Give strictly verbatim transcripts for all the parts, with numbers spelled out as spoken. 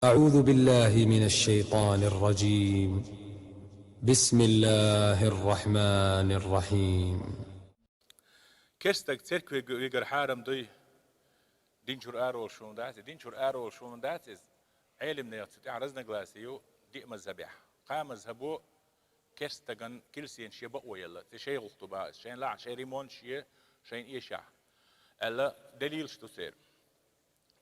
أعوذ بالله من الشيطان الرجيم. بسم الله الرحمن الرحيم. Керстаг церкве вигар хьарам дуй, дин чура ара волуш хӀума дац, дин чура ара волуш хӀума дац иза. Ӏелимнех цу тӀехь разногласие ю диъ мазхабехь. Кхаа мазхабо керстаган килсен шен бакъо елла, ци шайн гӀуллакх ду бах иза, шайн лахь, шайн ремонт шен, шайн эшахь, аьлла, делилаш ду церан.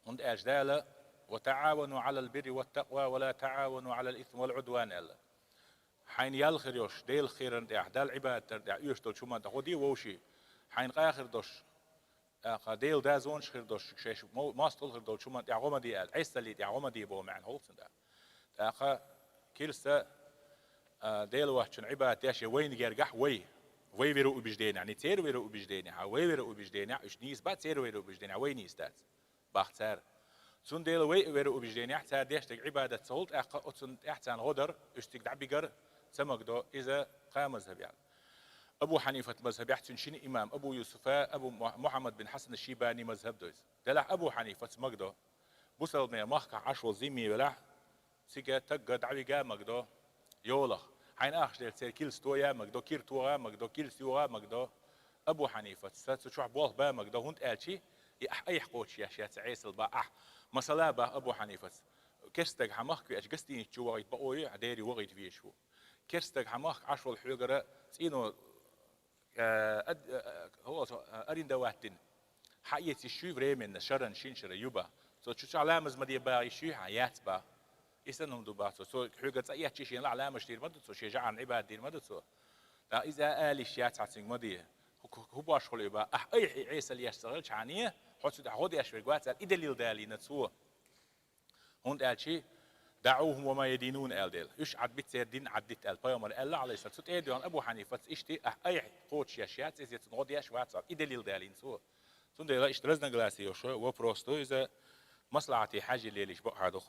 ХӀунда аьлча Дала: «Ва тааӀавану Ӏалал бирри ва такъва, ва ла тааӀавану Ӏалал исми вал Ӏудван», аьлла. Хьайна ял хир йолуш, Делах кхерарна тӀехь, Далла Ӏибадат дарна тӀехь оьшуш долчу хӀуманна тӀехь гӀо де вовший. Хьайна къа хир долуш, тӀаккха Делан дозанаш хир долуш, шаьш мо-, мостагӀалла хир долчу хӀуманна тӀехь гӀо ма де аьлла, Ӏесаллин тӀехь гӀо ма де боху маьӀна хуьлу цуьнан тӀехь. ТӀаккха килса, а, Дела воцчунна Ӏибадат деш я вайна гергахь вай. Вай вероубежденехь, не церан вероубежденехь, а вай вероубежденехь, уьш нийса бац церан вероубежденехь, вай нийса дац. Бах цара. Цундела вай а вероубежденехь цара деш дерг Ӏибадат ца хуьлу, тӀаккха оцунна тӀехь царна гӀо дар, уьш цига дӀабигар ца магадо, иза кхаа мазхабехь. Абу Хьанифат мазхабехь цуьнан шина имам Абу Юсуфа Абу Мух-, Мухьаммад бин Хьасан Шийбани мазхаб ду иза. Делахь Абу Хьанифаца магадо, бусалбанийн махкахь Ӏаш волу зимме велахь, цига тагга дӀавига а магадо, йолах. Хьайна ахча делла церан килс тоя а магадо, кира тоха а магадо, килс юха а магадо. Абу Хьанифаца цу чохь болх ба а магадо, хӀунда аьлча и ахь айхьа кхочушъеш яц Ӏесалла бах ахь. Масала бах Абу Хьанифаца. Керстаг хьан махка веача гостиница чу вахийта бакъо ю, хьан дери вахийта везаш ву. Керстаг хьан махка Ӏаш волу хьоьгара цӀийно, э, ад-, э, хӀо-, со-, э, арендовать дина. Хьан эца йиш юй временно, шаран, шина шара ю бах. Цо чу чохь ламаз ма де бах йиш юй хьан, яц бах. И санна хӀума ду бах цо. Цо хьоьгара цӀа эцча шена лахь ламаз дийр ма ду цо, шен жаӀарна Ӏибадат дийр ма ду цо. ТӀаккха иза а ала йиш яц хьан цуьнга ма де. ХӀу-, хӀу-, хӀу баш хуьлу и бах. Ахь айхьа и Ӏесалла еш ца хилча хьан, хьо цу тӀехь гӀо деш верг вац аьлла, и далил далийна цо. ХӀунда аьлча, «ДаӀухум ва ма ядинун», аьлла Дела. Уьш Ӏад бита, церан дин Ӏад дита аьлла Пайхамар аьлла, Ӏалайхиссалам. Цу тӀе а доьгӀна Абу Хьанифаца иштта, ахь айхьа кхочушъеш яц, иза цунна гӀо деш вац аьлла, и далил далийна цо. Цундела иштта разногласие йолуш вопрос ду иза, маслахьате хьаьжжина лелийча бакъахьа ду-кх.